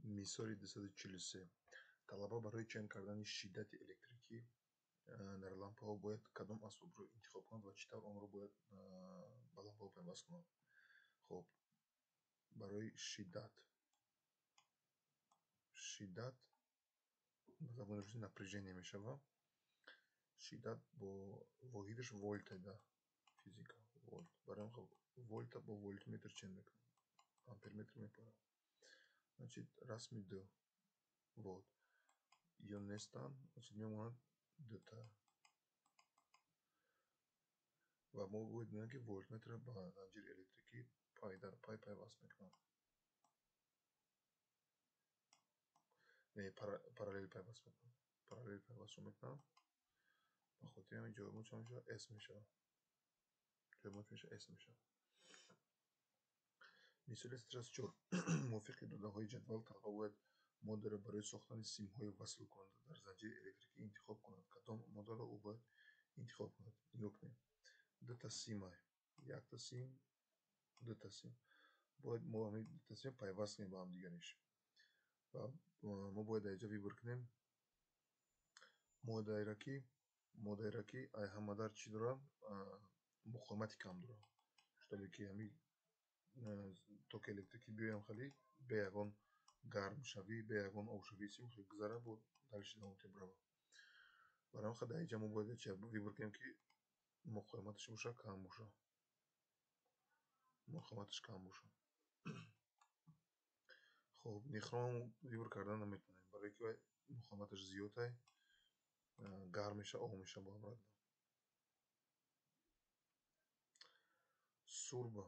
Мисоли 243. Талаба барои чен кардани шиддати электрикӣ дар лампаҳо бояд кадом асбобро интихоб кунад ва чӣ тавр онро бояд ба лампаҳо пайваст кунад? Хоб, барои шиддат. Шиддат ба забони русӣ напряжение мешавад. Шиддат бо воҳидаш вольт да физика вольт. Барои ҳам вольта бо вольтметр чен мекунем. Амперметр мепарад. Значит, расми д. Вот. Ё нестан, значит, мемонад дта. Ва мо бояд бинем, ки вольтметрро ба занҷири электрикӣ пай дар пай пайваст мекунам. Не, параллел пайваст мекунам. Параллел пайвастро мекунам. Ба хотири ҳамин ҷавоби мо чӣ мешавад? С мешавад. Ҷавоби мо чӣ мешавад? С мешавад. Мисоли 164. Мувофиқи додаҳои ҷадвал талаба бояд моддаро барои сохтани симҳои васлкунанда дар занҷири электрикӣ интихоб кунад. Кадом моддаро ӯ бояд интихоб кунад? Нигоҳ кунед. Дута сима. Якта сим, дута сим. Бояд мо ҳамин дута сим пайваст кунем ба ҳамдигариш. Ва мо бояд дар инҷо выбор кунем моддаеро ки ай ҳамадар чӣ дорад? Муқовимати кам дорад. Чтобы ки ҳамин токи электрикӣ биёям хеле бе ягон гармшавӣ, бе ягон обшавии сим хеле гузара бо дальше давом бирава. Барои ҳамин дар инҷа мо бояд чӣ выбор кунем, ки муқовиматаш боша кам боша. Муқовиматаш кам боша. Хоб, нихром выбор кардан наметавонем, барои ки муқовиматаш зиёд ай, гарм меша, об меша бо обратно. Сурба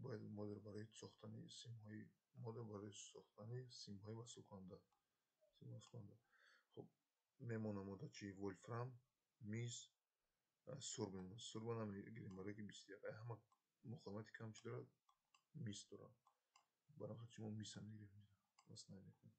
бояд моддаро барои сохтани симҳои модда барои сохтани симҳои васлкунанда. Хоб, мемонад модда чи? Вольфрам, мис, сурб мемонад. Сурба намегирем, барои ки 21. Ай ҳама муқовимати кам чӣ дорад? Мис дорад. Барои ҳамин мо мисам мегирем, васл намекунем.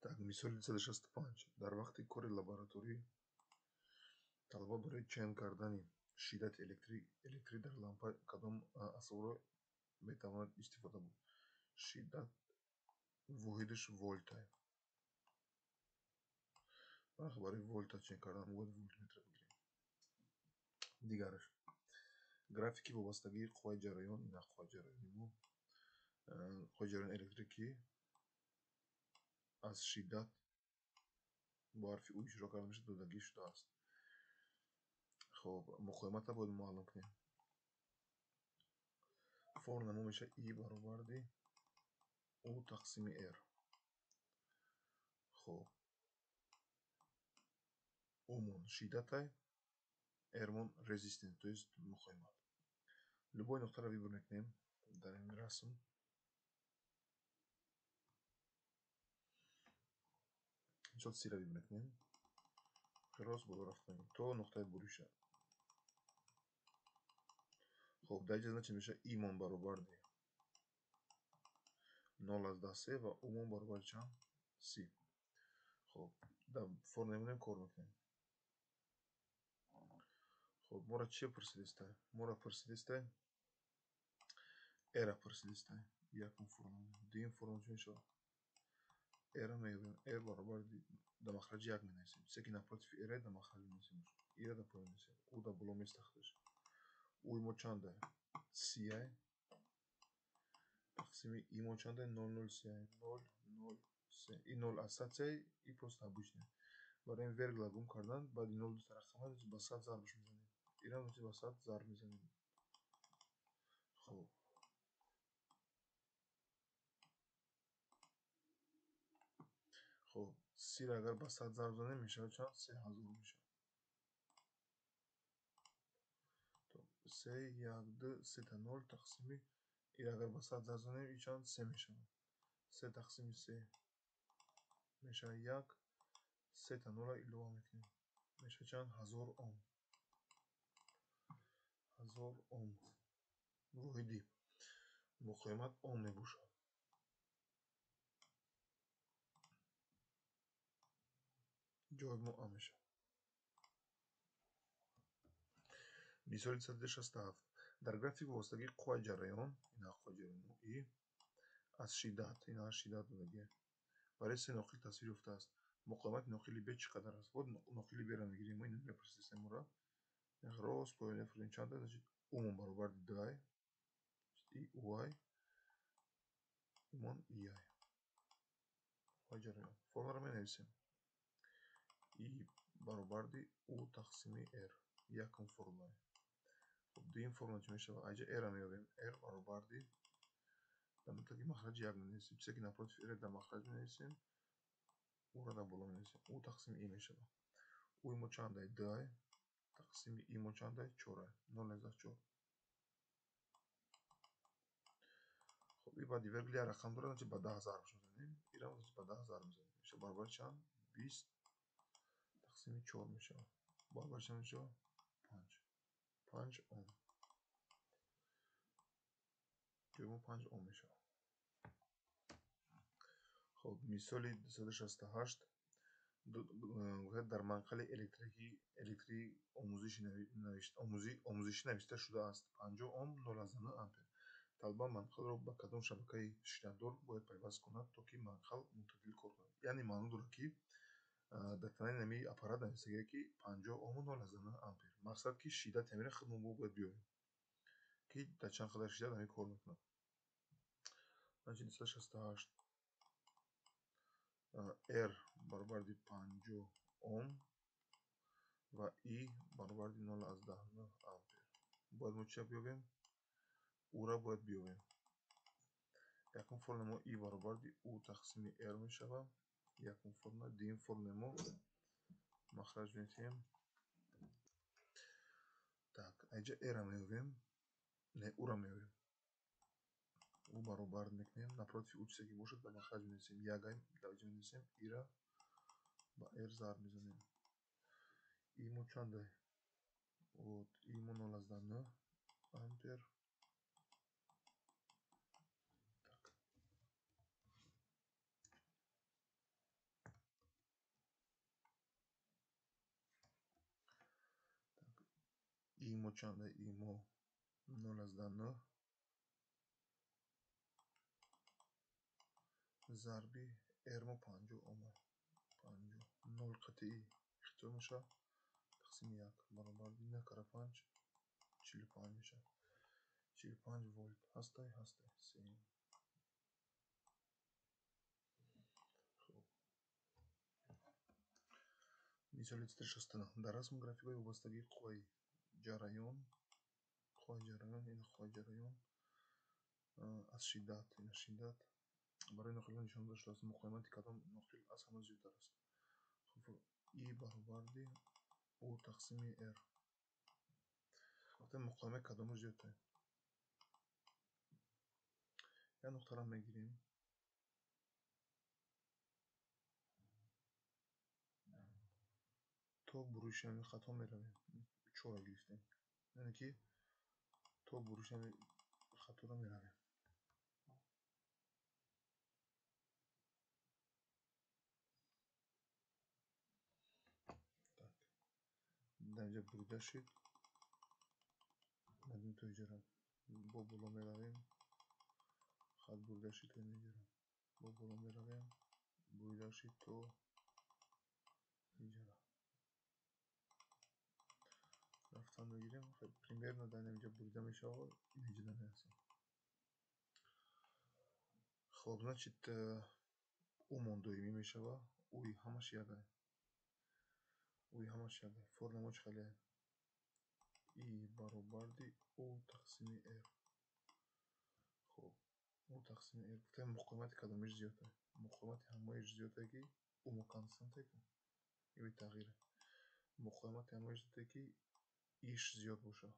Так, мисоли 265. Дар вақти кори лабораторӣ талаба барои чен кардани шиддати электрӣ дар лампа кадом асбобро метавонад истифода бурд? Шиддат воҳидаш вольтай. Барои вольта чен кардан мо бояд вольтметр бигирем. Дигараш. Графики вобастагии қувваи ҷараён, ина қувваи ҷараёни мо, қувваи ҷараёни электрикӣ аз шиддат бо ҳарфи У иҷро карда мешавад, додагӣ шудааст. Хоб, муқовиматро бояд муаллум кунем. Формула мо мешавад И баробарди У тақсими Р. Хоб, Умон шиддатай, Рмон резистент, то есть муқовимат. Любой нуқтаро выбор мекунем дар ин расм. Мисол сира выбор мекунем. Рост боло рафтан то нуқтаи буриша. Хоб, дар инҷа значит мешавад Имон баробарди 0,3 ва Умон баробари чанд? 30. Хоб, дар формула мемонем, кор мекунем. Хоб, моро чӣ пурсидистай? Моро пурсидистай Р-ро пурсидистай. Якум формула. Дуюм формула чӣ мешавад? Р-ро меёбем. Р баробари дар махраҷи як менависем. Се ки напротив Р дар махраҷ менависем. Ира дар поён менависем. У дар боло местахташ. Уи мо чандай? Си-ай. Тақсими И мо чандай? 0,03. 0,03. И 0 аз сад се, и просто обычный. Барои ин вергла гум кардан, баъди 0 дута рақама ба 100 зарбаш мезанем. Ира ба 100 зарб мезанем. Хоб. Хоб, сиро агар ба 100 зарб занем, мешавад чанд? 3000 мешавад. Се, як, ду, сета нол тақсими ира агар ба 100 зарб занем, и чанд? Се мешавад. Се тақсими се мешавад як, сета нола илова мекунем. Мешавад чанд? 1000 ом. 1000 ом. Воҳиди муқовимат ом мебошад. Ҷавоби мо А мешавад. Мисоли 167. Дар график вобастагии қувваи ҷараён, ин қувваи ҷараён И аз шиддат, ин шиддат додагӣ барои се ноқил тасвир ёфтааст. Муқовимати ноқили Б чӣ қадар аст? Вот ноқили Б-ро мегирем мо, ин мепурсистем моро. Рост поён мефурем чанд аст? Умум баробар ди, И Уай, имон Иай. Қувваи ҷараён. Формаро менависем. И баробарди У тақсими Р. Якум формула. Хуб, дуюм формула чӣ мешавад? Айҷа R-ро меёбем. R баробарди дар нуқтаи махраҷи як менависем. Чизе ки напротив R дар махраҷ менависем, U-ро дар боло менависем. U тақсими I мешавад. U мо чанд ай? 2 ай. Тақсими I мо чанд ай? 4 ай. 0,4. Хуб, и баъди вергул як рақам дорад, значит ба 10 зарб мезанем. Ира ба 10 зарб мезанем. Мешавад баробари чанд? 20 тақсими 4 мешавад. Баробари чанд мешавад? 5. 5 Ом. Ҷои мо 5 Ом мешавад. Хуб, мисоли 268. Дар манқали электрии омӯзишӣ навишта шудааст 50 Ом 0,9 ампер. Талба манқалро ба кадом шабакаи шиддатдор бояд пайваст кунад, то ки манқал мӯътадил кор кунад? Яъне маъно дорад, ки дар танаи нами аппарат нависагия, ки 50 Ому 0,9 ампер. Мақсад, ки шиддати ҳамина худ мо бояд биёбем, ки дар чанд қадар шиддат ҳамин кор мекунад. Значит, 268 R баробарди 50 Ом ва I баробарди 0,9 ампер. Бояд мо чия биёбем? U-ра бояд биёбем. Якум формула мо I баробарди U тақсими R мешавад. Якум формула. Дуюм формула мо махраҷ метиҳем. Так, айҷа R-ра меёбем. Не, U-ра меёбем. U баробар мекунем. Напротив U чизе ки бошад, ба махраҷ менависем. Як ай дар ҷо менависем. I-ра ба R зарб мезанем. I мо чанд ай? Вот, I мо 0,9 ампер. I мо чанд ай? I мо 0,9 зарби R мо 50 Ом. 50 0 қатъи ихтисор мешавад. Тақсими 1 баробарди 9 кара 5 45 мешавад. 45 волт ҳастай, ҳастай. Сеюм. Хуб. Мисоли 369. Дар расм графикҳои вобастагии қувваи ҷараён, қувваи ҷараён, ин қувваи ҷараён аз шиддат, ин шиддат барои ноқилҳо нишон дода шудааст. Муқовимати кадом ноқил аз ҳама зиёдтар аст? Хуб, I баробарди U тақсими R. Вақте муқовимати кадомаш зиёдтар? Як нуқтаро мегирем. То буриши ҳамин хато меравем. 4-ро гирифтем. Яъне ки то буриши ҳамин хаторо меравем. Так. Дар инҷа бурида шуд. Мадим то инҷаро бо боло меравем. Хат бурида шуд то инҷаро. Бо боло меравем. Бурида шуд то инҷаро. Рафтан мегирем. Примерно дар инҷа бурида мешавад, инҷа намерасем. Хоб, значит, U мон доимӣ мешавад. U-и ҳамаш як ай. U-и ҳамаш як ай. Формула мо чӣ хеле? I баробарди U тақсими R. Хоб, U тақсими R. Гуфтем муқовимати кадомиш зиёд ай? Муқовимати ҳамаиш зиёд ай, ки U мо констант ай ку? Ё тағйир. Муқовимати ҳамаиш зиёд ай, ки иш зиёд бошад.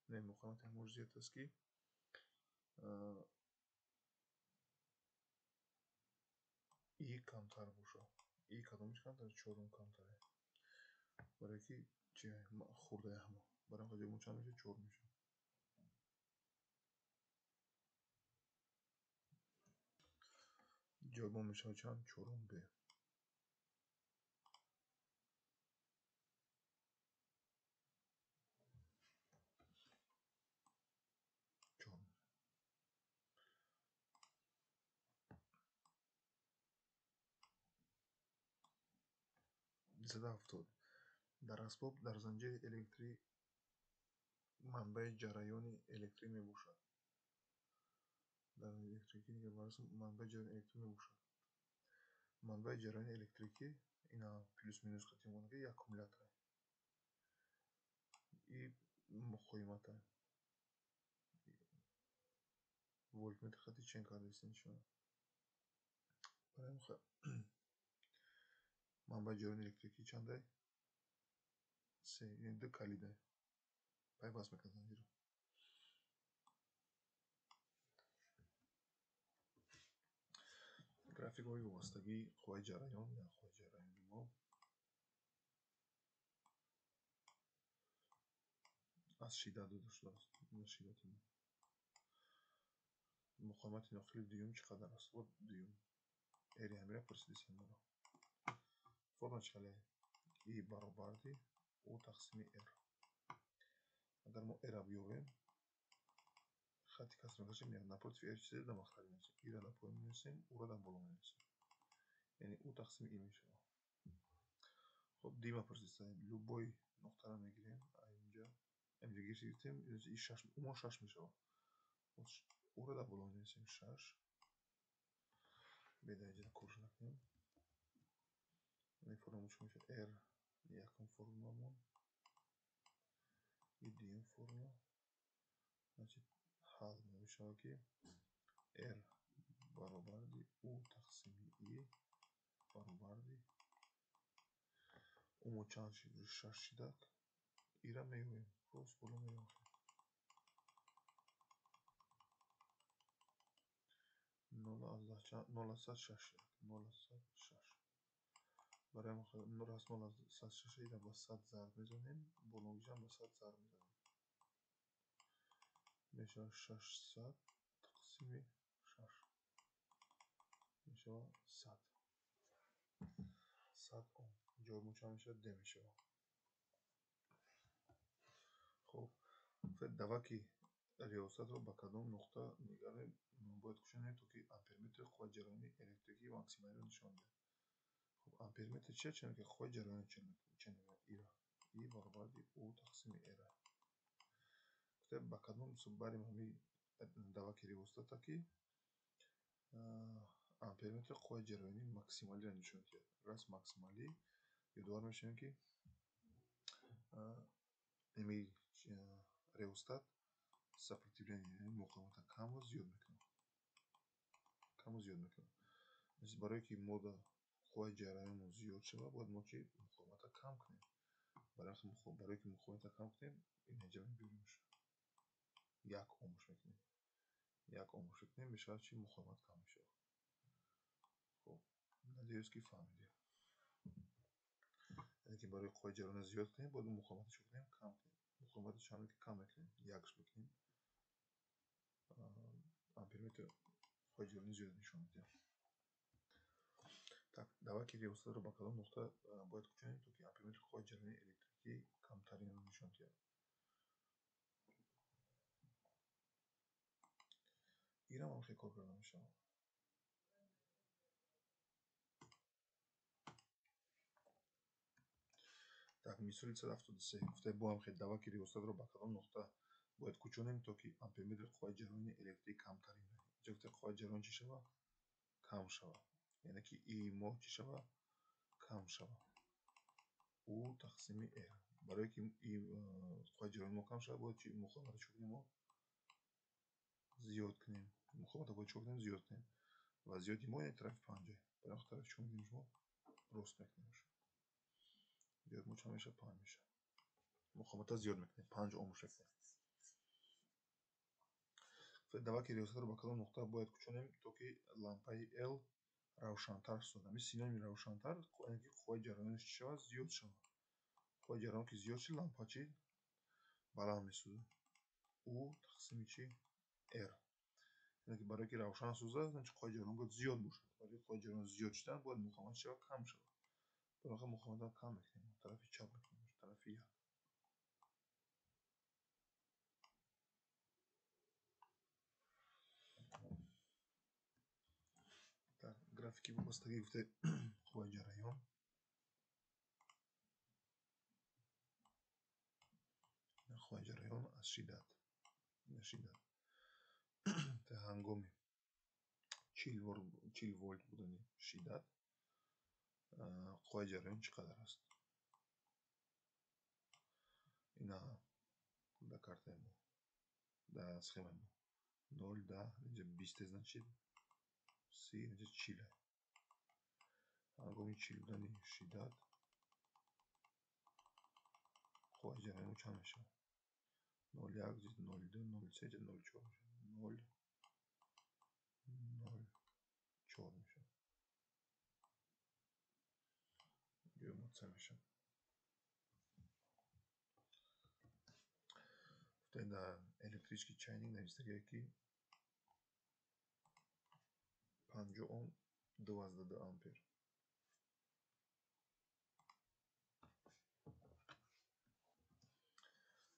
Не, муқовимати ҳамааш зиёд аст, ки И камтар бошад. И кадомиш камтар? Чорум камтар. Барои ки чи хурдае ҳама. Барои ҳам ҷои мо чанд мешавад? 4 мешавад. Ҷои мо мешавад чанд? 4 Б. 270. Дар асбоб дар занҷири электрӣ манбаи ҷараёни электрӣ мебошад. Дар электрикӣ манбаи ҷараёни электрӣ мебошад. Манбаи ҷараёни электрикӣ ина плюс-минус қатъи як аккумулятор и муқоимата вольтметр хати чен кардааст нишон. Манбаи ҷараёни электрикӣ чандай? Се, яъне ду калида пайваст мекунад занҷирро. Графикҳои вобастагии қувваи ҷараён, я қувваи ҷараёни мо аз шиддат дода шудааст. Ин шиддати мо. Муқовимати ноқили дуюм чӣ қадар аст? Вот дуюм. Р ҳамира пурсидисем моро. Формула чӣ қадар? И баробарди У тақсими Р. Агар мо Р-ро биёбем, хати каср мекашем, яъне напротив Р чизе дар махраҷ менависем. И-ро дар поён менависем, У-ро дар боло менависем. Яъне У тақсими И мешавад. Хоб, дима пурсидисем. Любой нуқтаро мегирем, инҷа инҷа гирифтем, и шаш, умон шаш мешавад. У-ро дар боло менависем шаш. Беда инҷа кор накунем. Ин формула чӣ мешавад? Р якум формуламон, и дуюм формула. Значит, ҳал мешавад ки Р баробарди У тақсими И баробарди У мо чанд шид? Шаш шидак. Ира меёбем. Рост боло меёбем. Нол аз сад шаш шидак. Нол аз сад шаш. Барои раст нол аз сад шаш ира ба сад зарб мезанем, болонгишам ба сад зарб мезанем. Мешавад 600 тақсими шаш. Мешавад сад. 100 Ом. Ҷавоб мо чанд мешавад? Д мешавад. Хоб, даваки риёсатро ба кадом нуқта нигарем бояд кушонем, то ки амперметри қувваи ҷараёни электрикии максималиро нишон диҳад. Хоб, амперметр чия? Чен ки қувваи ҷараёни чен ира. И баробарди У тақсими Р. Гуфта ба кадом барем ҳамин даваки риёсата ки амперметри қувваи ҷараёни максималиро нишон диҳад. Раст максималӣ ёдовар мешавем ки ими реостат сопротивление, яъне муқовимата каму зиёд мекунад. Каму зиёд мекунад. Барое ки мода қувваи ҷараёнмон зиёд шавад, бояд мо чи муқовимата кам кунем. Барое ки муқовимата кам кунем, инҷа мебиёремш. Як омуш мекунем. Як омуш мекунем, мешавад чи муқовимат кам мешавад. Хоб, надеюсь ки фаҳмидем. Яъне ки барои қувваи ҷараёнро зиёд кунем, бояд муқовиматро чӣ кунем? Кам кунем. Муқовиматро чанд ки кам мекунем? Якш мекунем. Амперметр қувваи ҷараёни зиёд нишон медиҳад. Так, даваки риёсатро ба кадом нуқта бояд кучонем, то ки амперметри қувваи ҷараёни электрикӣ камтаринро нишон диҳад? Ирам ҳам хеле кор карда мешавад. Так, мисоли 173. Гуфта бо ҳам хеле даваки риёсатро ба кадом нуқта бояд кучонем, то ки амперметри қувваи ҷараёни электрикӣ камтарин. Инҷа гуфта қувваи ҷараён чӣ шавад? Кам шавад. Яъне ки И мо чӣ шавад? Кам шавад. У тақсими Р. Барое ки И қувваи ҷараёни мо кам шавад, бояд чи муқовиматро чӣ кунем мо? Зиёд кунем. Муқовиматро бояд чӣ кунем? Зиёд кунем. Ва зиёди мо яъне тарафи панҷа. Барои ҳамин тарафи чӣ мекунем шумо? Рост мекунем. Зиёд мо чанд мешавад? Панҷ мешавад. Муқовиматро зиёд мекунем. Панҷ омуш мекунем. Даваки риёсатро ба кадом нуқта бояд кучонем, то ки лампаи L равшантар созад? Ҳамин синоними равшантар, яъне ки қувваи ҷараёнаш чӣ шавад? Зиёд шавад. Қувваи ҷараён ки зиёд шуд, лампа чӣ? Баланд месӯзад. У тақсими чӣ? Р. Яъне ки барое ки равшан сӯзад, значит қувваи ҷараён бояд зиёд бошад. Барои қувваи ҷараён зиёд шудан бояд муқовимат чӣ шавад? Кам шавад. Барои ҳамин муқовиматро кам мекунем, тарафи чап мекунем, тарафи як. Так, графики вобастагӣ гуфта қувваи ҷараён. Қувваи ҷараён аз шиддат. Шиддат. Ҳангоми 40 волт будани шиддат қувваи ҷараён чӣ қадар аст? Ина дар картаи мо, дар схемаи мо 0, 10, инҷа 20, значит 30, инҷа 40. Ҳангоми 40 будани шиддат қувваи ҷараён чанд мешавад? 0,1, 0,2, 0,3, 0,4 мешавад. 0,04 мешавад. Ҷои мо С мешавад. Дар электрический чайник навистагие ки 50 Ом 2,2 ампер.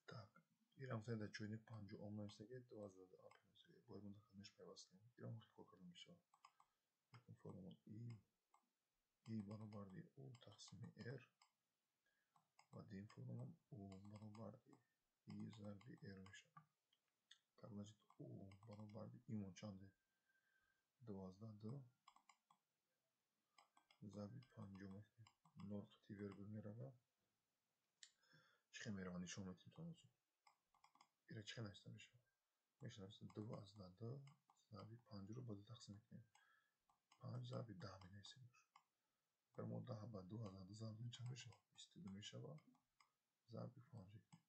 Так, ирам дар чойник 50 Ом навистагие 2,2 ампер навистагие. Бояд мо дар кадомаш пайваст кунем? Ирам хел кор карда мешавад. Якум формула I баробарди U тақсими R ва дуюм формула U баробарди I зарби R мешавад. Так, значит U баробарди I-мон чанде? 2,2 зарби 50 мекунем. 0 қити вергул меравад. Чӣ хел меравад нишон медиҳем то ҳозир. Ира чӣ хел нависта мешавад? Мешавад 2,2 зарби 50-ро ба 2 тақсим мекунем. 5 зарби 10 менависем. Агар мо 10 ба 2,2 зарб кунем чанд мешавад? 22 мешавад. Зарби 5 мекунем.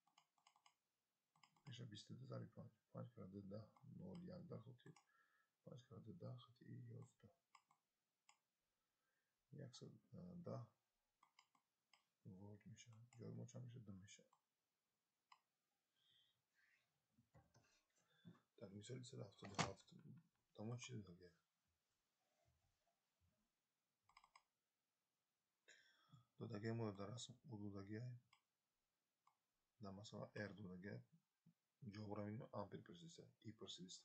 Мешавад 22 зарби 5. 5 кара 2 10, 0, 1 дар хотир. 5 кара 2 10 хати 11. 110 волт мешавад. Ҷои мо чанд мешавад? 2 мешавад. Так, мисоли 177. Тамо чӣ додагия? Додагия мо дар расм У додагия, дар масъала R додагия. Ҷавобро мебинем ампер пурсида, И пурсида.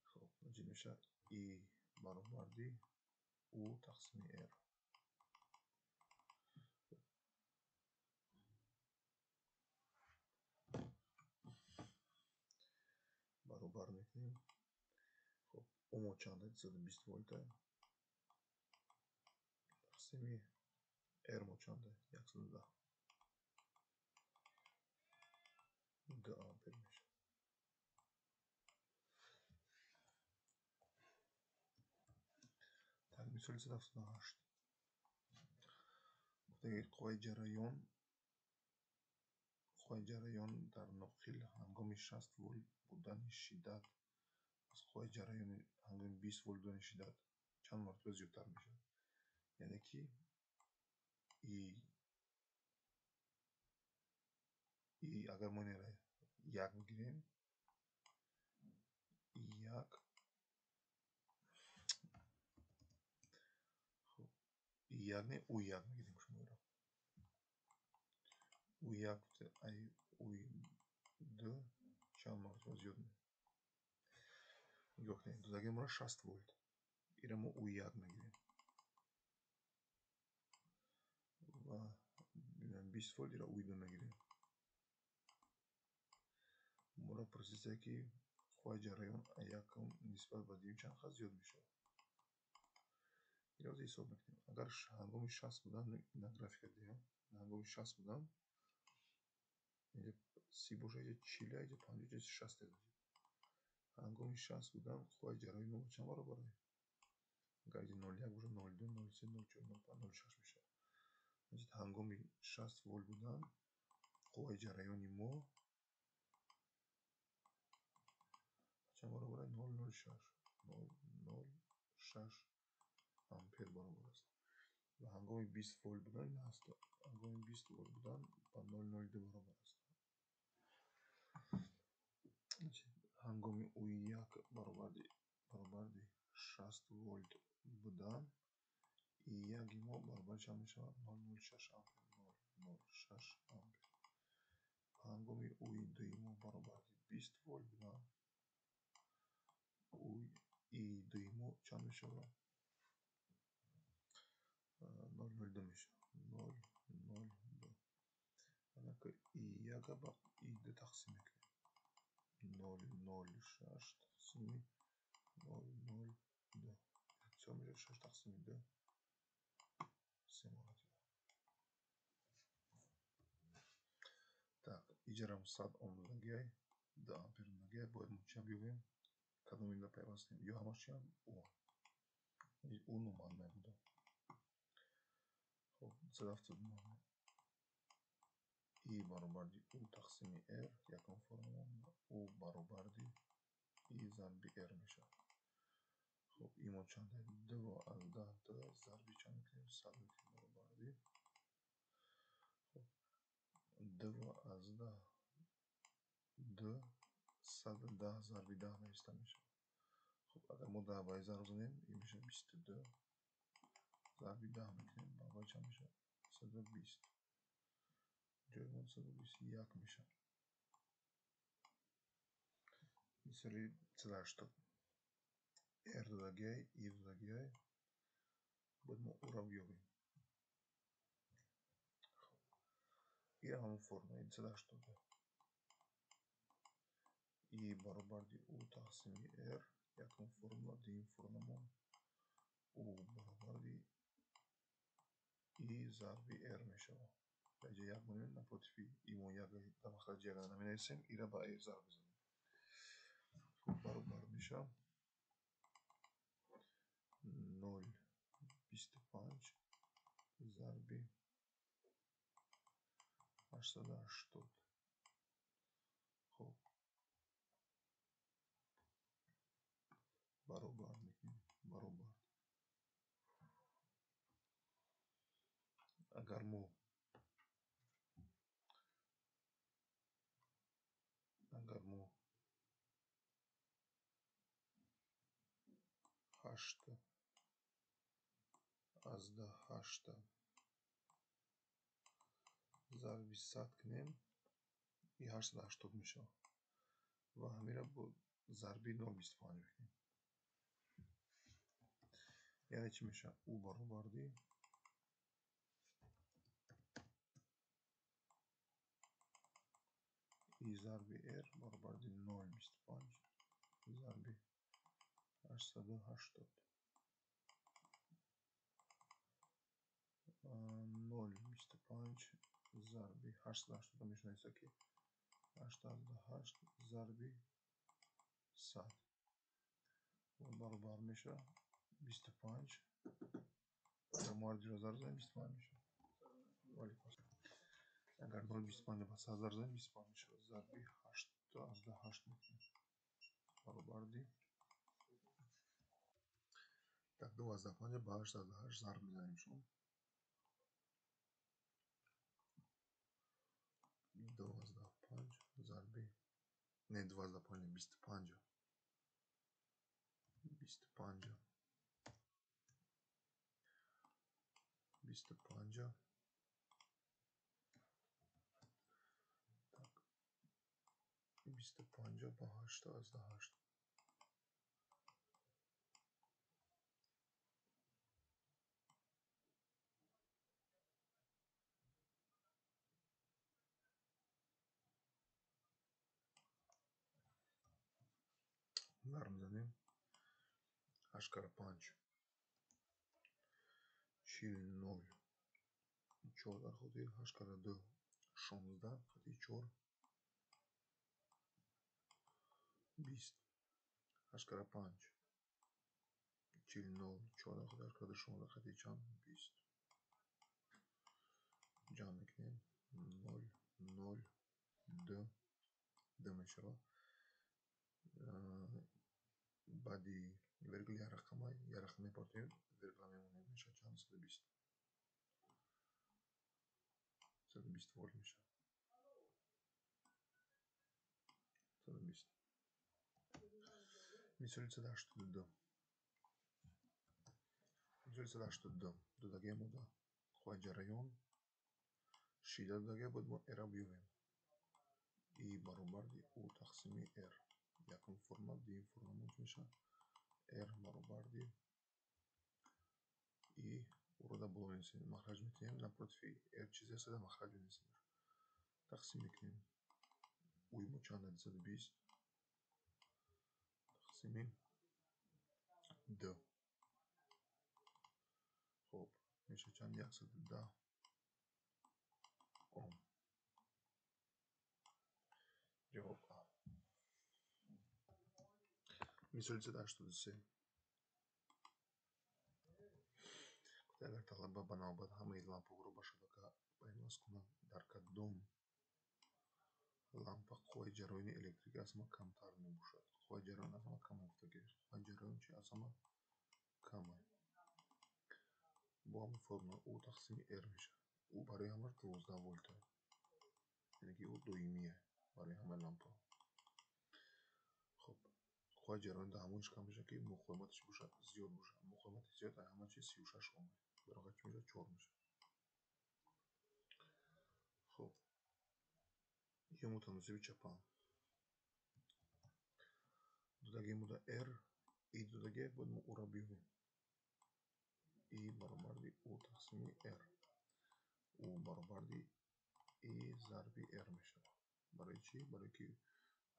Хоб, значит мешавад И баробарди U тақсими R. Баробар мекунем. Хоб, У мо чанд? 220 волта. Тақсими R мо чанд? 110. 2 ампер мешавад. Так, мисоли 178. Гуфтагӣ қувваи ҷараён дар ноқил ҳангоми 60 волт будани шиддат аз қувваи ҷараёни ҳангоми 20 волт будани шиддат чанд маротиба зиёдтар мешавад? Яъне ки И агар мо инро 1 бигирем, 1, хуб, 1 не, U1 мегирем шуморо. U1 ай U2 чанд маротиба зиёд мешавад? Нигоҳ кунед, додагии моро 60 волт. Инро мо U1 мегирем. Ва 20 волт инро U2 мегирем. Моро пурсида ки қувваи ҷараён якум нисбат ба дуюм чанд қадр зиёд мешавад? Инро ҳисоб мекунем. Агар ҳангоми 60 будан, ина графика диҳем, ҳангоми 60 будан, инҷа 30 бошад, инҷа 40, инҷа 50, инҷа 60. Ҳангоми 60 будан қувваи ҷараёни мо чанд баробар аст? Агар инҷа 0,1 бошад, 0,2, 0,3, 0,4, 0,5, 0,6 мешавад. Значит, ҳангоми 60 волт будан қувваи ҷараёни мо чанд баробар аст? 0,06, 0,06 ампер баробар аст. Ва ҳангоми 20 волт будан ин аст. Ҳангоми 20 волт будан ба 0,02 баробар аст. Ҳангоми U1 баробарди 60 волт будан I1 мо баробари чанд мешавад? 0,06 ампер, 0,06 ампер. Ҳангоми U2 мо баробарди 20 волт будан I2 мо чанд мешавад? 0,02 мешавад. 0,02. И1 ба И2 тақсим мекунем. 0,06 тақсими 0,02. Чӣ мешавад? 6 тақсими 2 се маротиба. Так, иҷарам 100 Ом додагиай, 2 ампер додагиай, бояд мо чия биёбем? Кадом инда пайвастем? Ё ҳамаш чиам? О. Ӯ номаълум мебуда. Хоб, 279. И баробарди У тақсими R, якум формула, У баробарди И зарби R мешавад. Хоб, И мо чанд? 2 аз 10 зарби чанд мекунем? 100 мекунем баробарди. Хоб, 2 аз 10 2 110 зарби 10 нависта мешавад. Хоб, агар мо 10 ба зарб занем, ин мешавад 22 зарби 10 мекунем, баробари чанд мешавад? 120. Ҷои мо 121 мешавад. Мисоли 180. R додагиай, I додагиай, бояд мо ӯро биёбем. Хоб, ира ҳамон формула 182. И баробарди У тақсими R, якум формула, дуюм формуламон У баробарди И зарби R мешавад. Дар ҷои як монем напротив И мо як дар махраҷи як наменависем, ира ба R зарб мезанем. Хоб, баробар мешавад 0,25 зарби 880. Хоб, баробар мекунем, баробар. Агар мо 8 аз 8 зарби 100 кунем, и 880 мешавад ва ҳамира бо зарби 0,25 мекунем. Яъне чӣ мешавад? У баробарди И зарби R баробарди 0,25 зарби 880. 0,25 зарби 880 мешавад, ки 8 зарби 100 баробар мешавад 25. Агар мо ҳар зарб занем 25 мешавад. Агар 0,25 ба 100 зарб занем 25 мешавад. Зарби 8 мекунем баробарди. Так, 2,5 ба 8 зарб мезанем шумо. 2,5 зарби не 2,5 не 25. 25. 25. Так, 25 ба 8 зарб мезанем 8 кара 5 40 4 дар хотир 8 кара 2 16 хати 4 20 8 кара 5 40 4 дар хотир 8 кара 2 16 хати чанд 20 ҷамъ мекунем 0 0 2 2 мешавад. Баъди вергул як рақам мепартоем, вергула мемонем, мешавад чанд? 120. 120 волт мешавад. 120. Мисоли 182. Мисоли 182. Додагиа мода қувваи ҷараён шиддат додагиа бояд мо R-ро биёбем. И баробарди У тақсими R. Якум формула, дуюм формула чӣ мешавад? R баробарди И уро дар боло менависем, махраҷ метиҳем, напротив R чизе аст, дар махраҷ менависем. Тақсим мекунем. Уи мо чанд? 220 тақсими 2. Хоб, мешавад чанд? 110 Ом. Ҷавоб А. Мисоли 183. Агар талаба ба навбат ҳамаи лампаҳоро ба шабака пайваст кунад, дар кадом лампа қувваи ҷараёни электрикӣ аз ҳама камтар мебошад? Қувваи ҷараён аз ҳама кам гуфтагӣ. Қувваи ҷараён чи аз ҳама кам? Бо ҳамин формула U тақсими R мешавад. U барои ҳамаш 12 волт, яъне ки U доимие барои ҳамаи лампаҳо. Хоб, қувваи ҷараён дар ҳамониш кам мешавад, ки муқовиматаш бошад зиёд бошад. Муқовимати зиёд ҳама чи 36 Ом. Баробар чи мешавад? 4 мешавад. Хоб, ё мутаносиби чапа. Додагии мо да R, I додагие, бояд мо U-ро биёбем. I баробарди U тақсими R. U баробарди I зарби R мешавад. Барои чӣ? Барои ки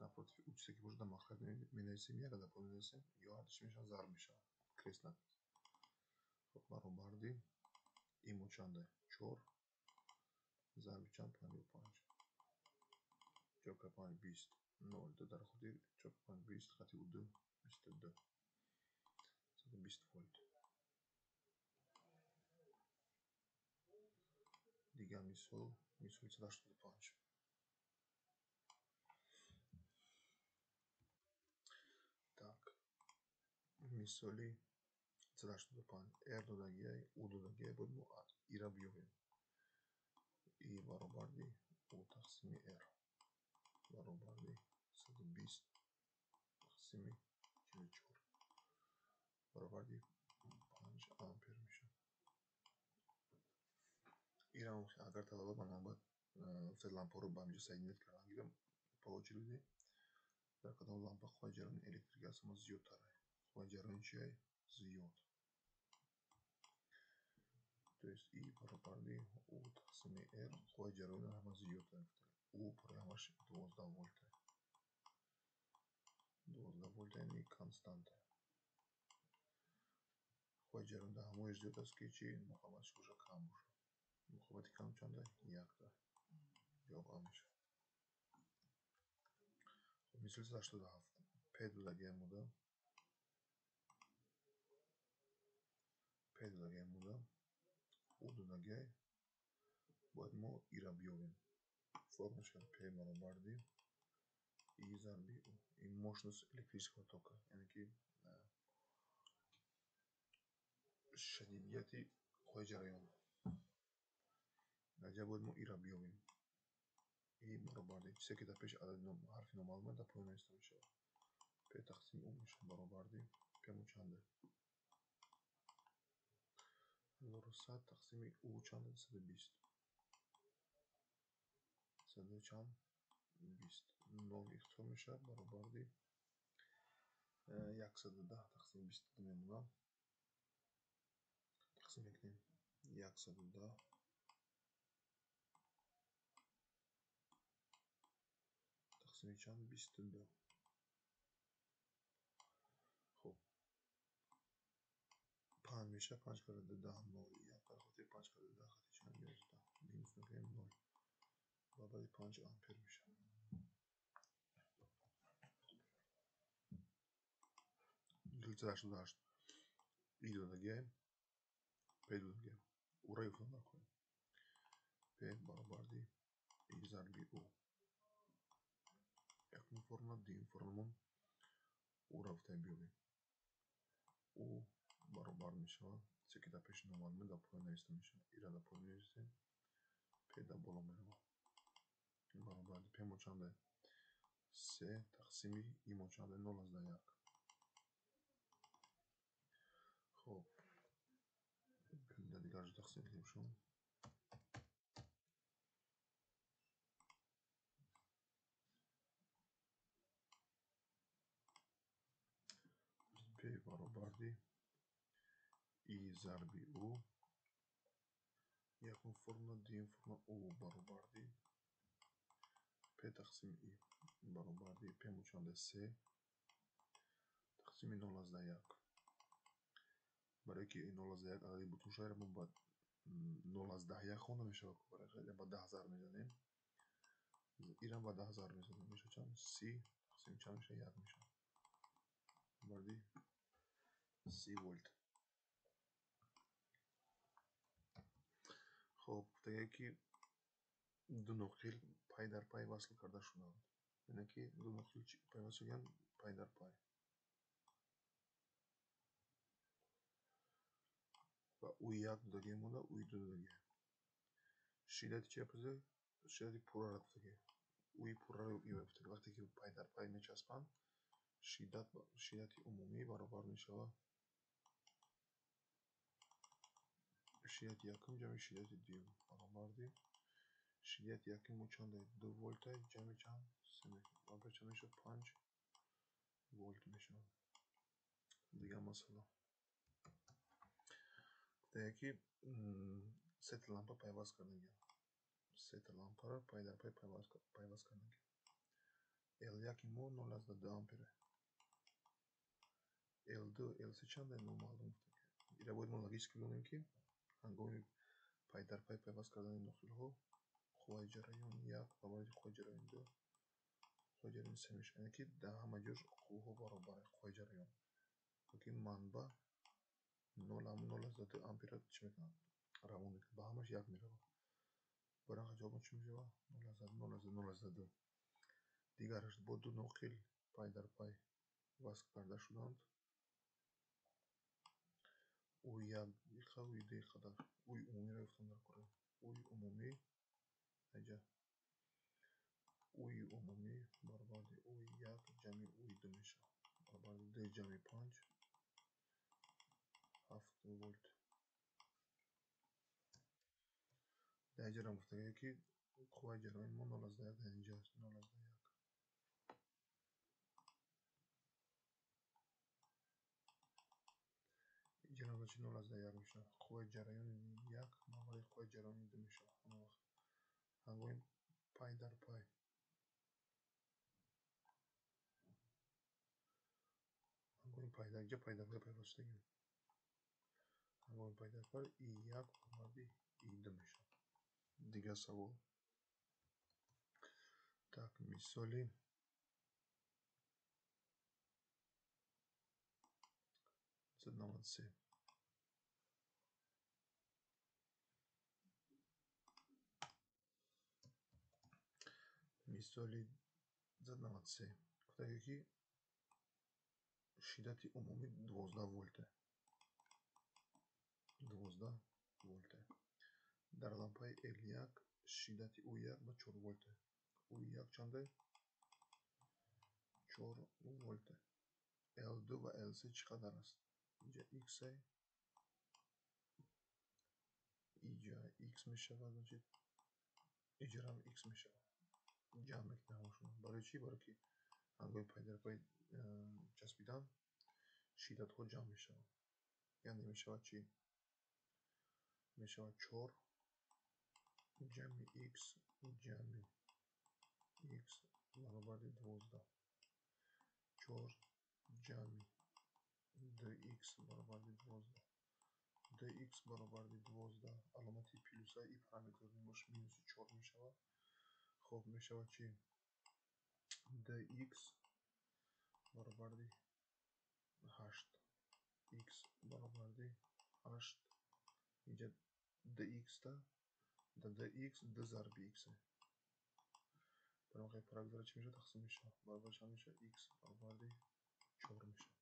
напротив U чизе ки бошад, дар махраҷ менависем, як дар поён менависем, ё ҳар чӣ мешавад, зарб мешавад. Крест напис. Хоб, баробарди I мо чанда? 4 зарби чанд? 55. 4 5 20 0 2 дар хотир 4 5 20 хати U 2 22. 120 волт. Дигар мисол, мисоли 185. Так, мисоли 185. R додагиай, U додагиай, бояд мо I-ра биёбем. I баробарди U тақсими R баробарди 120 тақсими 44 баробарди 5 ампер мешавад. Ира агар талаба ба навбат се лампаҳоро ба ҳаминҷо соединять кардан гирам, по очереди, дар кадом лампа қувваи ҷараёни электрикӣ аз ҳама зиёдтар? Қувваи ҷараён чие? Зиёд. То есть I баробарди U тақсими R, қувваи ҷараён аз ҳама зиёдтар. U барои ҳамаш 12 волт. 12 волт яъне константа. Қувваи ҷараён дар ҳамоиш зиёд аст, ки чи муқовиматаш бошад кам бошад. Муқовимати кам чанда? Якта. Ҷавоб А мешавад. Хоб, мисоли 187. P додагиам буда. P додагиам буда. U додагиай. Бояд мо I-ра биёбем. Формулаш P баробарди I зарби U. Ин мощность электрического тока, яъне ки шадидияти қувваи ҷараён. Дар ҷа бояд мо I-ра биёбем. I баробарди чизе ки дар пеши адади ҳарфи номаълум дар поён нависта мешавад. P тақсими U мешавад баробарди P мо чанда? 1100 тақсими U чанда? 220. 100 чанд? 20. 0 ихтисор мешавад баробарди 110 тақсими 22 мемонад. Тақсим мекунем 110 тақсими чанд? 22. Хоб, 5 мешавад, 5 карда 10 0 1 дар хотир 5 карда 10 хати чанд? 11. Минус мекунем 0. Баробари 5 ампер мешавад. 188. I додагиай, P додагиай. U-ра ёфтан накунем. P баробарди I зарби U. Якум формула, дуюм формуламон U-ра гуфтаем биёбем. U баробар мешавад, чизе ки дар пеши номаълум дар поён нависта мешавад. I-ра дар поён менависем, P дар боло меравад. Баробарди P мо чанда? 3 тақсими I мо чанда? 0.1. Хоб, дар дигар ҷо тақсим кунем шумо. P баробарди I зарби U. Якум формула, дуюм формула U баробарди P тақсими I баробари P мучанда 3 тақсими 0,1. Барои ки 0,1 адади бутун шояд мо ба 0,1 хонда мешавад, барои ба 10 зарб мезанем. Ирам ба 10 зарб мезанем, мешавад чанд? 30 тақсими чанд мешавад? 1 мешавад. Баробари 30 волт. Хоб, гуфтагие ки ду ноқил пай дар пай васл карда шуданд. Яъне ки ду ноқил пайваст шуданд пай дар пай. Ва У1 додагие монда, У2 додагие. Шиддати чи пурсида? Шиддати пурраро гуфтагие. Уи пурраро гуфтагие. Вақте ки пай дар пай мечаспанд, шиддати умумӣ баробар мешавад шиддати якум ҷамъи шиддати дуюм баробарди шиддати якум мо чанд 2 волта ҷамъи чанд 3 баробар чанд мешавад? 5 волт мешавад. Дигар масъала. Гуфтагие ки сета лампа пайваст кардагиам. Сета лампаро пай дар пай пайваст кардагиам. L1 мо 0,2 ампер. L2, L3 чанд номаълум гуфтагиам. Ира бояд мо логически бидонем ки ҳангоми пай дар пай пайваст кардани ноқилҳо қувваи ҷараёни 1 баробари қувваи ҷараёни 2 қувваи ҷараёни 3 мешавад. Яъне ки дар ҳама ҷош қувваҳо баробаранд, қувваи ҷараён. Лекин манбаъ 0,2 амперро чӣ мекунад? Равон мекунад. Ба ҳамаш як меравад. Барои ҳамин ҷавобон чӣ мешавад? 0,0,2. Дигараш бо ду ноқил пай дар пай васл карда шуданд. У1 иқа, У2 қадар. Уи умумиро гуфтам дар кора. Уи умумӣ аҷа. Уи умумӣ баробари У1 ҷамъи У2 мешавад. Баробари 2 ҷамъи 5 7 волт. Дар инҷа гуфтагие ки қувваи ҷараёни мо 0,1 дар инҷа аст. 0,1. Инҷа чи 0,1 мешавад. Қувваи ҷараёни 1 баробари қувваи ҷараёни 2 мешавад. Ҳама вақт ҳангоми пай дар пай ҳангоми пай дар инҷа пай дар пай пайваст шудагиам. Ҳангоми пай дар пай I1 баробари I2 мешавад. Дигар савол. Так, мисоли 193. Мисоли 193. Гуфтагие ки шиддати умумӣ 12 волте. 12 волте. Дар лампаи L1 шиддати U1 ба 4 волте. U1 чанде? 4 волте. L2 ва L3 чӣ қадар аст? Инҷа X, инҷа X мешавад, значит инҷарам X мешавад. Ҷамъ мекунем ҳамашонро. Барои чӣ? Барои ки ҳангоми пай дар пай часпидан шиддатҳо ҷамъ мешаванд. Яъне мешавад чӣ? Мешавад 4 ҷамъи X ҷамъи X баробари 12. 4 ҷамъи 2x баробари 12. 2x баробари 12 аломати плюса и параметр мебошад минуси 4 мешавад. Хоб мешавад чӣ? dx баробари 8. X баробари 8. Инҷа dx-та да dx d зарби x. Барои параметр чӣ мешавад? Тақсим мешавад. Баробар чанд мешавад? X баробари 4 мешавад.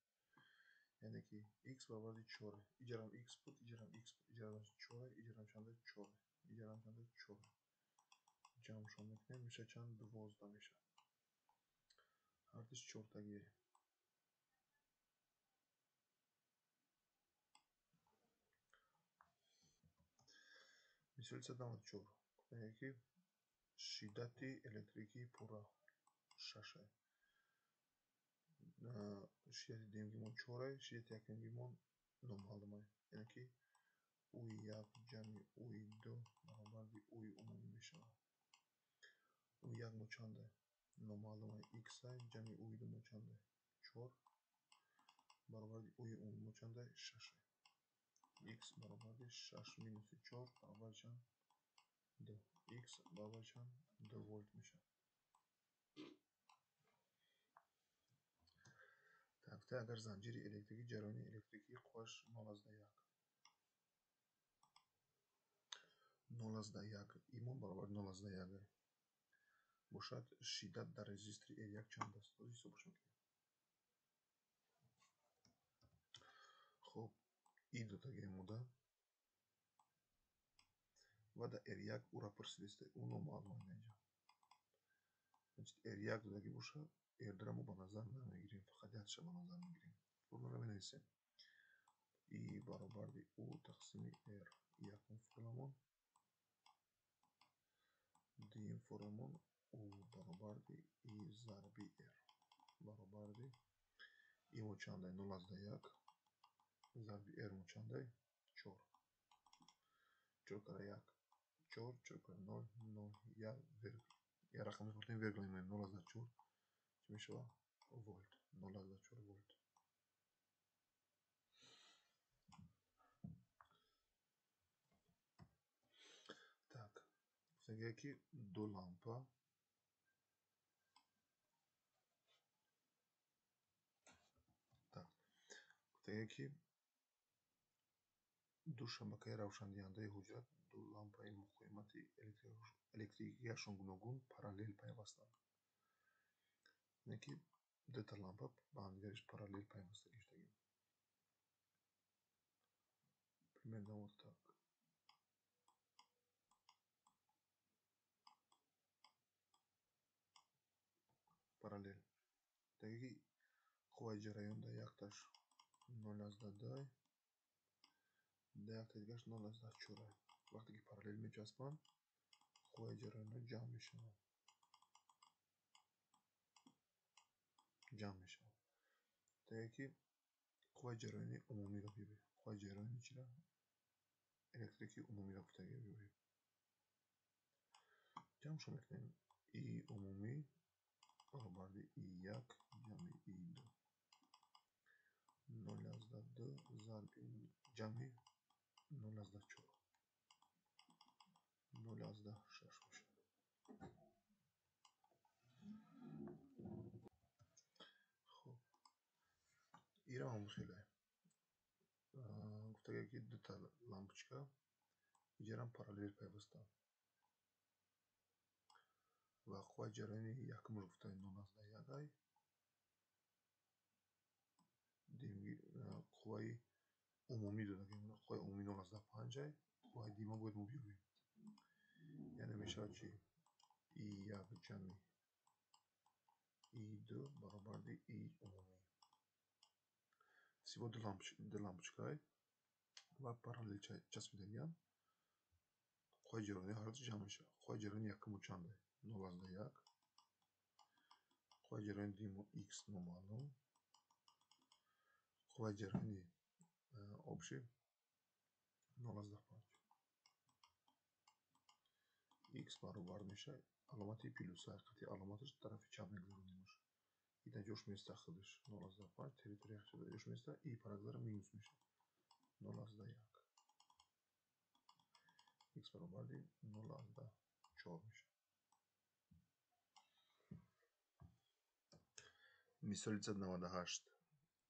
Яъне ки x баробари 4. Иҷарам x буд, иҷарам x буд. Иҷарам 4, иҷарам чанд 4. Иҷарам чанд 4. Ҷамъшон мекунем, мешавад чанд? 12 мешавад. Ҳардуш чортагие. Мисоли 194. Гуфтем ки шиддати электрикии пурра 6. Шиддати дуюмгимон 4, шиддати якумгимон номаълум. Яъне ки U1 ҷамъи U2 баробари U умумӣ мешавад. У1 мо чанде? Номаълума x ҷамъи У2 мо чанде? 4 баробари У умумӣ мо чанде? 6. X баробари 6 минуси 4 баробари чанд? 2. X баробари чанд? 2 волт мешавад. Так, агар занҷири электрикӣ ҷараёни электрикии қувваш 0,1 0,1 имон баробари 0,1 бошад, шиддат дар резистори R1 чанд аст? Ҳозир ҳисобаш мекунем. Хоб, И додагием мода ва дар R1 ура пурсидааст, ӯ номаълум инҷа. Значит, R1 додагӣ бошад, R2-ро мо ба назар намегирем, фақат якша ба назар мегирем. Формуларо менависем. И баробари У тақсими R. Якум формуламон. Дуюм формуламон У баробари И зарби R. Баробари И мо чандай? 0,1 зарби R мо чандай? 4. 4 кара 1 4, 4 кара 0, 0, 1, вергул. Я рақам мехостем вергул мемонем 0,4. Чӣ мешавад? Волт. 0,4 волт. Так, гуфтагие ки ду лампа так, гуфтагие ки ду шабакаи равшандиҳандаи ҳуҷра ду лампаи муқовимати электрикияшон гуногун параллел пайвастанд. Яъне ки дута лампа ба ҳамдигариш параллел пайваста гирифтагим. Примерно вот так. Параллел. Таги қувваи ҷараён дар якташ 0,2, дар якта дигараш 0,4. Вақте ки параллел мечаспанд, қувваи ҷараёнҳо ҷамъ мешаванд. Ҷамъ мешаванд. Таги ки қувваи ҷараёни умумиро биёбед. Қувваи ҷараёни чиро? Электрикии умумиро гуфтагиро биёбед. Ҷамъшо мекунем. И умумӣ баробари И1 ҷамъи И2. 0,2 зарби ҷамъи 0,4. 0,6 мешавад. Хоб, ира ҳам хеле. Гуфтагие ки дута лампочка иҷарам параллел пайвастанд. Ва қувваи ҷараёни якумаш гуфта 0,1, қувваи умумӣ додагием, қувваи умумӣ 0,5, қувваи дуюма бояд мо биёбем. Яъне мешавад чи? И1 ҷамъи И2 баробари И умумӣ. Всего ду лампочкаи ва параллел часпидагиам. Қувваи ҷараёни ҳарду ҷамъ мешавад. Қувваи ҷараёни якуму чанде? 0,1. Қувваи ҷараёни дуюму X номаълум. Қувваи ҷараёни общий 0,5. X баробар мешавад аломати плюс, ҳақиқати аломаташ тарафи чап мегузаронемаш. Ида ҷош места худаш 0,5 территория ҷош места и парагзара минус мешавад 0,1. X баробари 0,4 мешавад. Мисоли 198.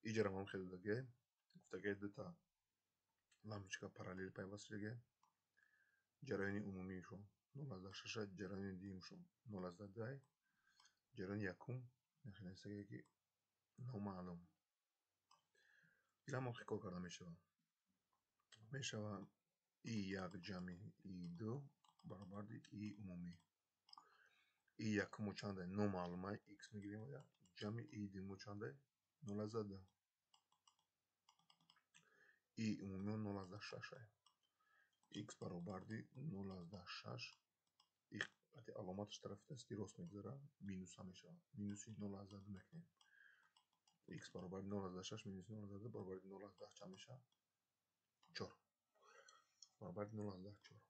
Иҷарам ҳам хеле даге. Гуфтагие дута лампочка параллел пайваст шудаге. Ҷараёни умумиашон 0,6, ҷараёни дуюмашон 0,2, ҷараёни якум нахинависагие ки номаълум. Ира ҳам кор карда мешавад. Мешавад И1 ҷамъи И2 баробари И умумӣ. И1 чанде? Номаълума X мегирем, ҷамъи И2 чанде? 0,2. И умумӣ 0,6. X баробари 0,6. И аломаташ тарафи дасти рост мегузарад, минуса мешавад. Минуси 0,2 мекунем. X баробари 0,6 минус 0,2 баробари 0,10 чанд мешавад? 4. Баробари 0,4.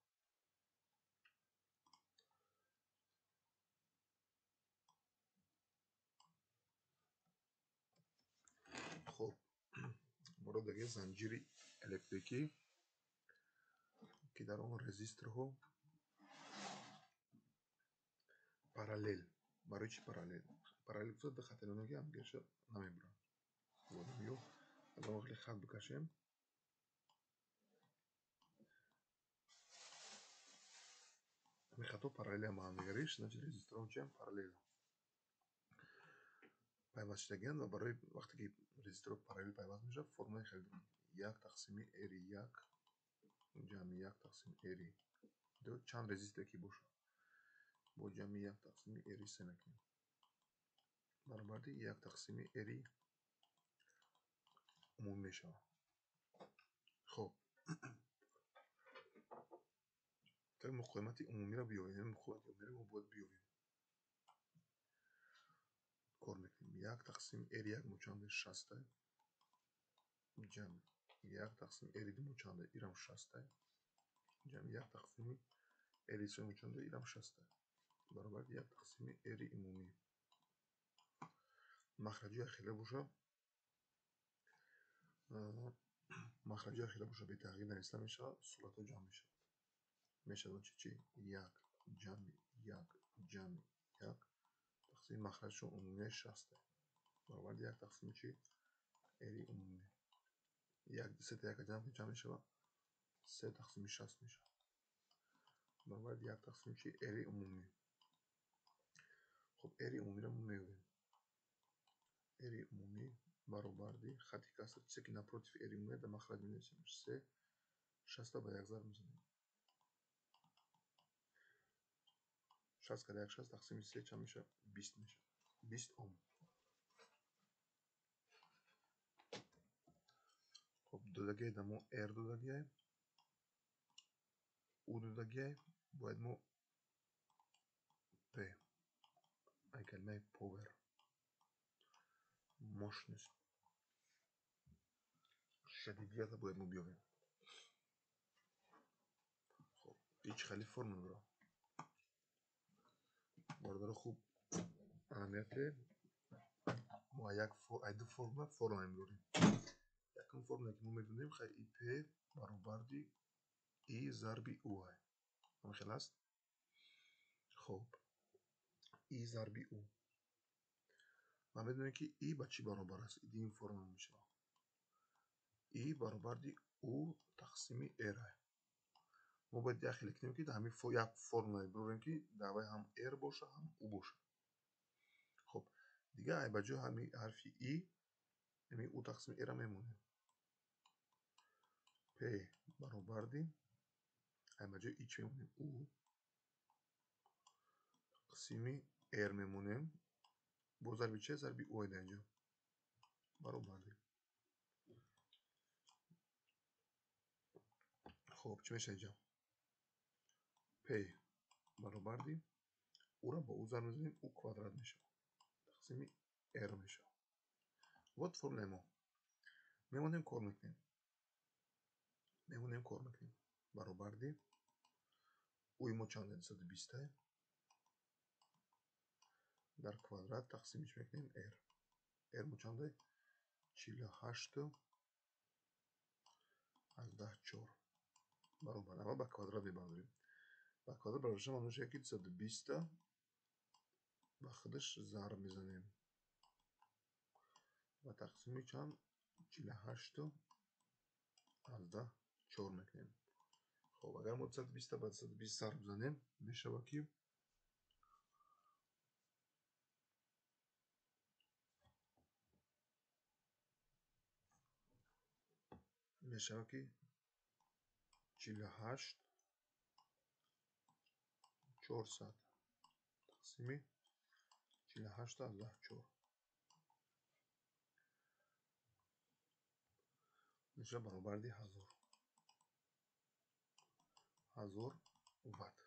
Бораи даги занҷири электрикӣ, ки дар он резисторҳо параллел. Барои чӣ параллел? Параллел гуфта ду хати ки ҳамдигарша намебуранд. Ё агар мо хеле хат бикашем, ҳамин хатҳо параллелам ба ҳамдигариш, значит резисторҳо чиам параллел пайваст шудагианд ва барои вақте ки резисторҳо параллел пайваст мешавад, формулаи хеле доранд. 1 тақсими R 1 ҷамъи 1 тақсими R 2, чанд резисторе ки бошад, бо ҷамъи 1 тақсими R 3 мекунем. Баробари 1 тақсими R умумӣ мешавад. Хоб, так муқовимати умумиро биёвем. Муқовимати умумиро мо бояд биёвем. Кор мекунем. 1 тақсим R 1 мо чанде? 60, ҷамъи 1 тақсим R 2 мо чанде? Ирам 60, ҷамъи 1 тақсими R 3 мо чанде? Ирам 60. Баробари 1 тақсими R умумӣ. Махраҷи ахира боша, махраҷи ахира боша бетағйир нависта мешавад, суратҳо ҷамъ мешавад. Мешавад чи? 1 ҷамъи 1 ҷамъи 1 тақсими махраҷшон умумияш 60. Баробари 1 тақсими чи? R умумӣ. 1 сета 1 ҷамъ чанд мешавад? 3 тақсими 60 мешавад. Баробари 1 тақсими чи? R умумӣ. Хоб, R умумиро мо меёбем. R умумӣ баробарди хати каср, чизе ки напротив R умумӣ дар махраҷ менависем. 3 60 ба 1 зарб мезанем. 60 карда 1 60 тақсими 3 чанд мешавад? 20 мешавад. 20 ом. Хоб, додагиай дар мо R додагиай, U додагиай, бояд мо P, ай калимаи power, мощность, шадидията бояд мо биёвем. Хоб, ҳеҷ хеле формула дорад. Бародаро, хуб аҳамияте мо ай ду формула формула мебурем. Якум формула ки мо медонем, хай и P баробарди И зарби U ай. Ҳамин хел аст? Хоб, И зарби U. Ва медонем ки И ба чӣ баробар аст? Ин формула мешавад. И баробарди U тақсими R ай. Мо бояд як хеле кунем, ки дар ҳамин як формулае бирорем, ки дар вай ҳам R боша, ҳам U боша. Хоб, дигар ай ба ҷои ҳамин ҳарфи И, ҳамин U тақсими R-ро мемонем. P баробарди ай ба ҷои И чӣ мемонем? U тақсими R мемонем. Бо зарби че? Зарби U ай дар инҷо. Баробарди. Хоб, чӣ мешавад инҷо? P баробарди U-ро бо U зарб мезанем, U квадрат мешавад. Тақсими R мешавад. Вот формулаи мо. Мемонем, кор мекунем. Мемонем, кор мекунем. Баробарди U-и мо чанд? 220 дар квадрат тақсими чӣ мекунем? R. R мо чанд? 48 аз 14. Баробар. Аввал ба квадрат мебардорем. Ба квадрат бардоштан маъно мешавад, ки 220 ба худаш зарб мезанем ва тақсими чанд? 48 аз 14 мекунем. Хоб, агар мо 220 ба 220 зарб занем, мешавад ки 48 400 тақсими 48 аз 14 мешавад баробарди 1000 ватт.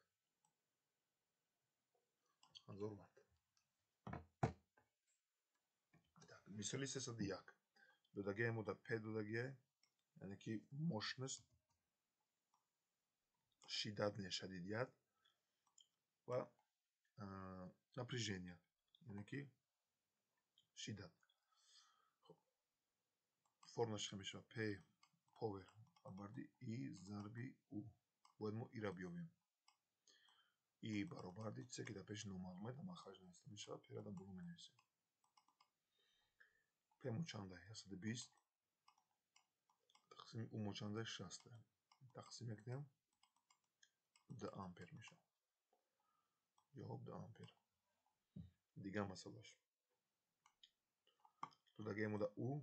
1000 ватт. Так, мисоли 301. Додагиай мо дар P додагиай, яъне ки мощность, шиддат не шадидият ва напряжение, яъне ки шиддат. Хоб, Формулаш чӣ мешавад? P power баробарди I зарби U. Бояд мо I-ра биёбем. I баробарди чизе ки дар пеши номаълумае дар махраҷ нависта мешавад, P-ра дар боло менависем. P мо чанда? 120 тақсими U мо чанда? 60. Тақсим мекунем, 2 ампер мешавад. Ҷавоб 2 ампер. Дигар масъалаш. Додагии мо дар U,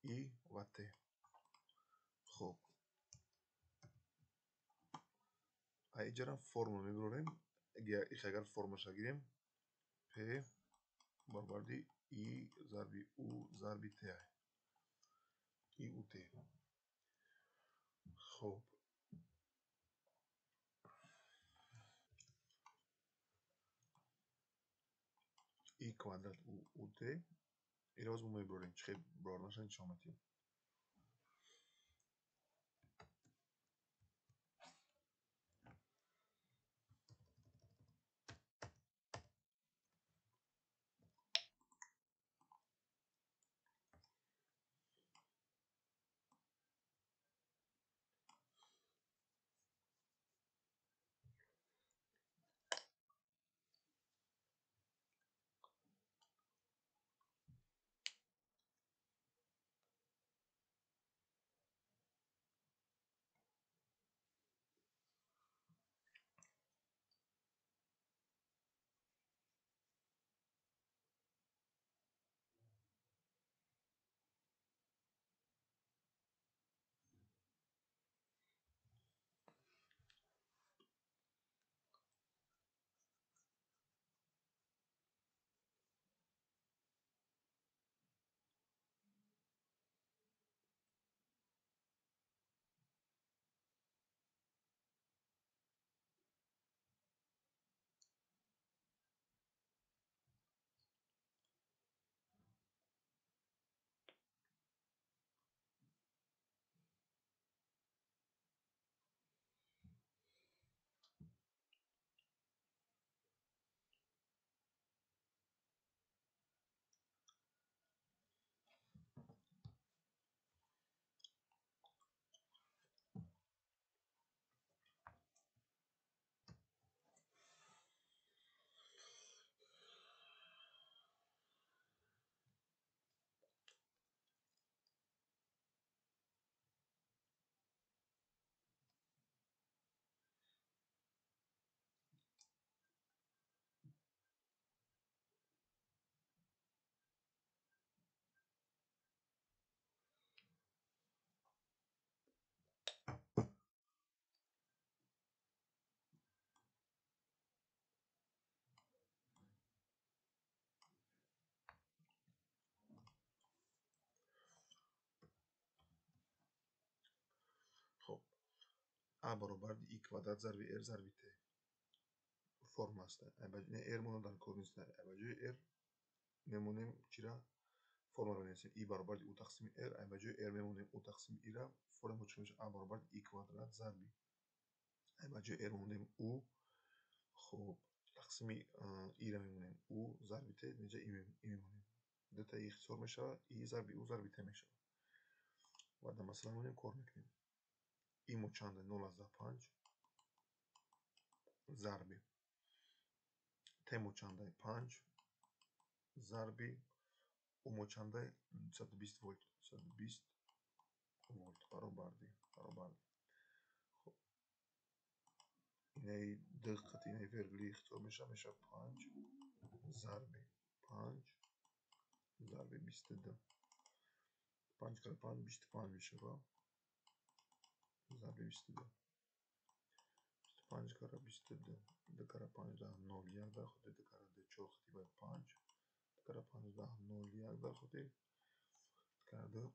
I ва T. Хоб. Иҷарам формула мебарорем. Их агар формулаша гирем, P баробарди I зарби U зарби T. I U T. Хоб. I квадрат U U T. Иро боз мо мебарорем. Чӣ хел барорданаша нишон медиҳем. А баробарди I квадрат зарби R зарби T. Формула аст. Не R монда дар кор нест. Ба ҷои R мемонем чира? Формула менависем. I баробарди U тақсими R, ба ҷои R мемонем U тақсими I-ра. Формула чӣ мешавад? А баробарди I квадрат зарби ба ҷои R мемонем U, хоб тақсими I-ра мемонем U зарби T, инҷа I мемонем. Дута I ихтисор мешавад, I зарби U зарби T мешавад. Ва дар масъала мемонем кор мекунем. I мо чанда? 0,5 зарби T мо чанда? 5 зарби U мо чанда? 120 волт. 120 волт баробарди. Хоб. Инаи д қати инаи вергули ихтисор мешавад, мешавад 5 зарби 5 зарби 22. 5 кара 5 25 мешавад. Зарби 22. 25 кара 22. 2 кара 5 даҳ 0 1 дар хотир, 2 кара 2 4 хати бай 5, 2 кара 5 даҳ 0 1 дар хотир, 2 кара 2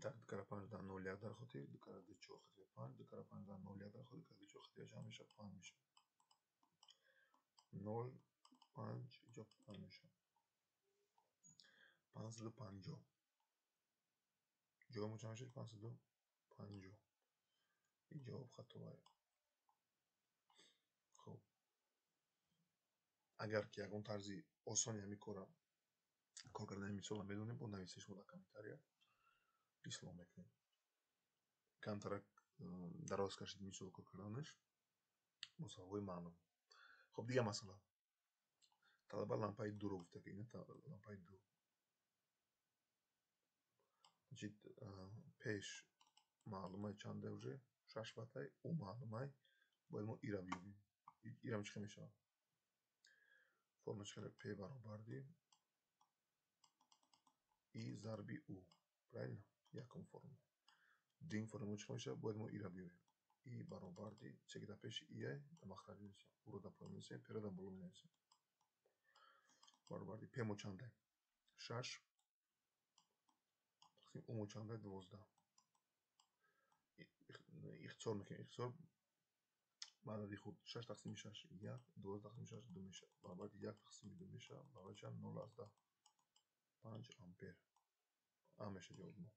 так 2 кара 5 даҳ 0 1 дар хотир, 2 кара 2 4 хати бай 5, 2 кара 5 даҳ 0 1 дар хотир, 2 кара 2 4 хати бай чанд мешавад? 5 мешавад. 0 5 иҷо 5 мешавад. 550. Ҷавоб чанд мешавад? 550. Ин ҷавоб хатоае. Хоб. Агар ки ягон тарзи осони ҳамин корро Кор кардани мисолро медонем, бо нависед шумо дар комментария, ислоҳ мекунем. Камтарак дароз кашид мисол кор карданаш бо сабабҳои маълум. Хоб, дигар масъала. Талаба лампаи дуро гуфта, ки ина лампаи ду. Значит, пеш маълумай чанде уже 6 ваттай, у маълумай, бояд мо ира биёбем. Ирам чӣ хел мешавад? Формула чӣ хел? П баробарди И зарби У. Правильно? Якум формула. Дуюм формула чӣ хел мешавад? Бояд мо ира биёбем. И баробарди че ки дар пеши и дар махраҷ менависем. Уро дар поён менависем, П-ро дар боло менависем. Баробарди П мо чандай? 6 тақсим У мо чандай? 12. Ихтисор мекунем. Ихтисор ба адади худ 6 тақсими 6 1, 12 тақсими 6 2 мешавад. Баробарди 1 тақсими 2 мешавад. Баробари чанд? 0,5 ампер. А мешавад ҷавоби мо.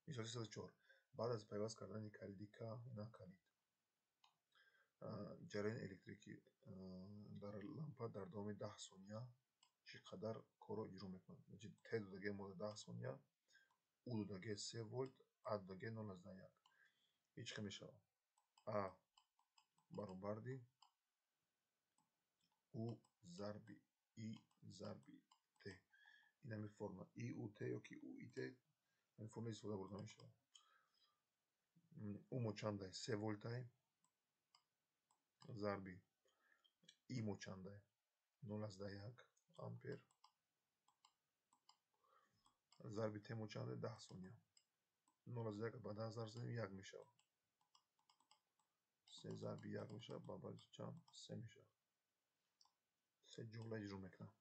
Мисоли 304. Баъд аз пайваст кардани калиди К, ина калид, ҷараёни электрикӣ дар лампа дар давоми 10 сония чӣ қадар корро иҷро мекунад? Значит, Т додагиа мо 10 сония, У додагиа 3 вольт, А додагиа 0,1. Ин чӣ хел мешавад? А баробарди У зарби И зарби Т. Ин ҳамин формула. И, У, Т ё ки У, И, Т, ҳамин формула истифода бурда мешавад. У мо чандай? 3 вольтай зарби И мо чандай? 0,1 ампер зарби Т мо чандай? 10 сония. 0,1 ба 10 зарб занем 1 мешавад. 3 зарби 1 мешавад, баробари чанд? 3 мешавад. 3 ҷоула иҷро мекунад.